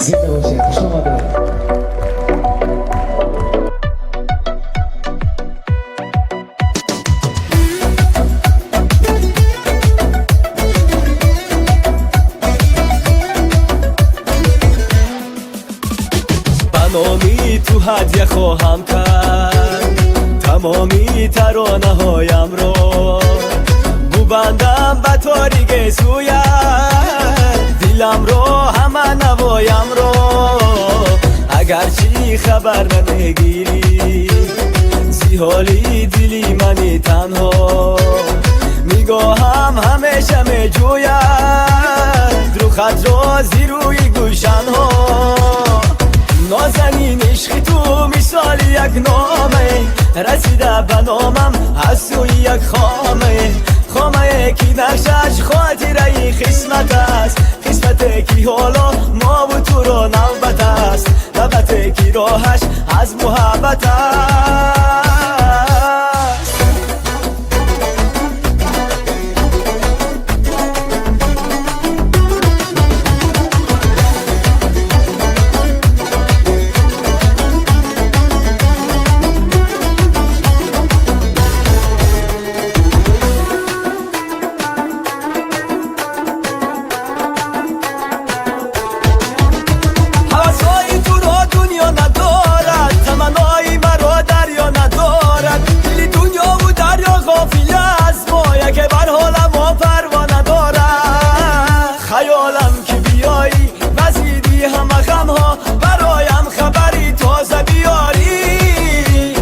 Зинда бошед, хуш омадед. Ба номи ту ҳадя хоҳам кард тамоми таронаҳоямро, бубандам ба ториге сӯяд диламро, ҳама навоямро. Агарчи хабар намегирӣ зи ҳоли дили мани танҳо, нигоҳам ҳамеша меҷӯяд рухатро зи рӯи гулшанҳо. Нозанин, ишқи ту мисоли як номе расида ба номам аз сӯи як хоме, хомае ки нақшаш хотираи қисмат аст, қисмате ки ҳоло мову туро навбат аст, навбате ки роҳаш аз муҳаббат аст. Ҳавасҳои туро дунё надорад, таманнои маро дарё надорад. Дили дунёву дарё ғофил аз мо, яке бар ҳола мо парво надорад. Хаёлам ки биёӣ, вазиди ҳама ғамҳо бароям хабари тоза биёрӣ.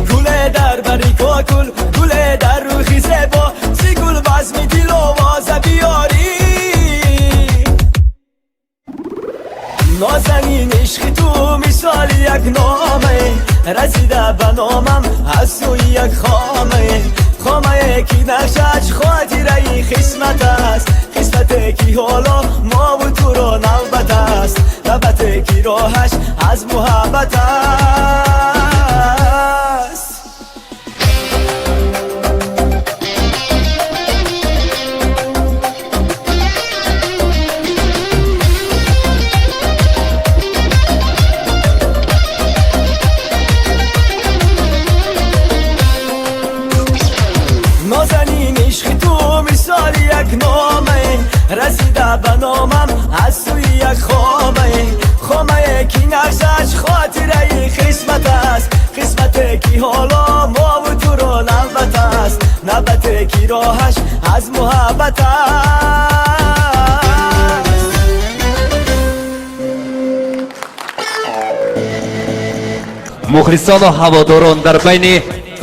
Гуле дар бари кокул, гуле дар рӯхи зебо, зи гул базми диловоза биёрӣ. Нозанин, ишқи ту мисоли як номе расида ба номам аз сӯи як хоме, хомае ки нақшаш хотираи қисмат аст, қисмате ки ҳоло мову туро навбат аст, навбате ки роҳаш аз муҳаббат аст. Нозанин, ишқи ту мисоли як номе расида ба номам аз сӯи як хоме, хомае ки нақшаш хотираи қисмат аст, қисмате ки ҳоло мову туро навбат аст, навбате ки роҳаш аз муҳаббат аст. Мухлисону ҳаводорон, дар байни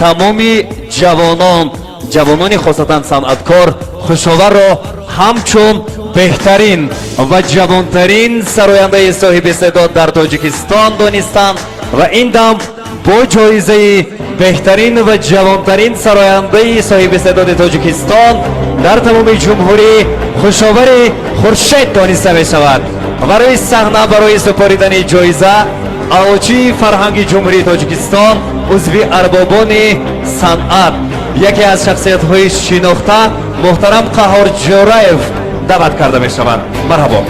тамоми ҷавонон, ҷавонони хосатан санъаткор, Хушоварро ҳамчун беҳтарин ва ҷавонтарин сарояндаи соҳиби истеъдод дар Тоҷикистон донистанд ва ин дам бо ҷоизаи беҳтарин ва ҷавонтарин сарояндаи соҳиби истеъдоди Тоҷикистон дар тамоми ҷумҳурӣ Хушовари Хуршед дониста мешавад. Барои саҳна барои супоридани ҷоиза Аълочии фарҳанги Ҷумҳурии Тоҷикистон, узви арбобони санъат, яке аз шахсиятҳои шинохта, муҳтарам Қаҳор Ҷӯраев даъват карда мешаванд. Марҳабо.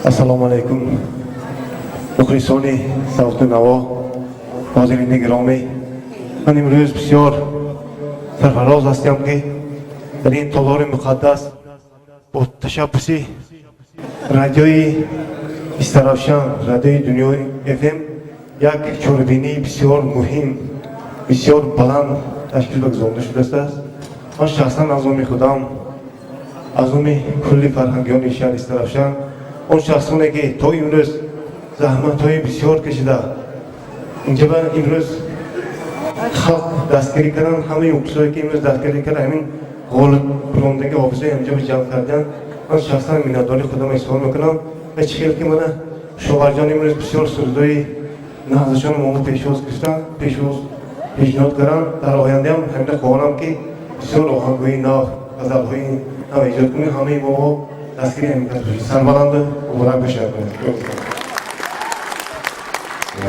Ассалому алайкум, мухлисони савту наво, ҳозирини гиромӣ. Ман имрӯз бисёр сарфароз ҳастам, ки дар ин толори муқаддас бо ташаббуси радиои Истаравшан, радиои Дунёи ФМ, як чорабинии бисёр муҳим, бисёр баланд ташкил ва гузаронида шудааст. Ман шахсан аз номи худам, аз номи кулли фарҳангиёни шаҳри Истаравшан, он шахсоне ки то имрӯз заҳматҳои бисёр кашида инҷа имрӯз халқ дастгирӣ карданд, ҳамаи мухлисое ки имрӯз дастгирӣ карданд, ҳамин ғолиб бурондаги ҳофизаи инҷа ҷалб карданд, ман шахсан миннатдории худам изҳор мекунам. Ва чӣ хел ки мана Шоварҷон имрӯз бисёр сурудҳои нағзашон момо пешвоз гирифтанд, пешвоз пешниҳод карданд, дар ояндаам ҳамина хоҳонам, ки бисёр оҳангҳои нав, ғазалҳои нав эҷод кунем. Ҳамаи момо дастгири ҳамин кас бошед, сарбаланду муборак бошад. Ин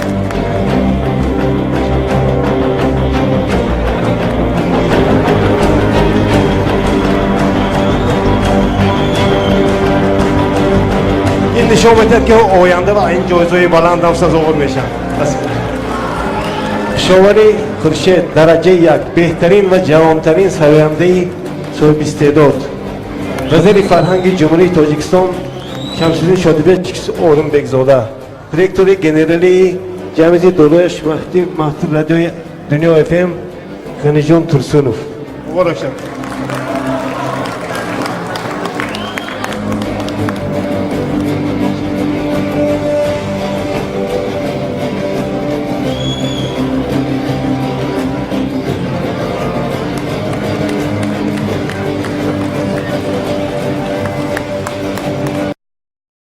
нишон медиҳад, ки оянда ва ин ҷоизаҳои баланд ҳам сазовор мешаванд. Шовари Хуршед, дараҷаи як, беҳтарин ва ҷавонтарин сарояндаи соҳибистеъдод. Вазири фарҳанги Ҷумҳурии Тоҷикистон Шамсиддин Шодибек Орумбекзода, директори генералии ҷамъияти дорои маҳдуд радиои Дунё ФМ Ғаниҷон Турсунов. Муборак шавад.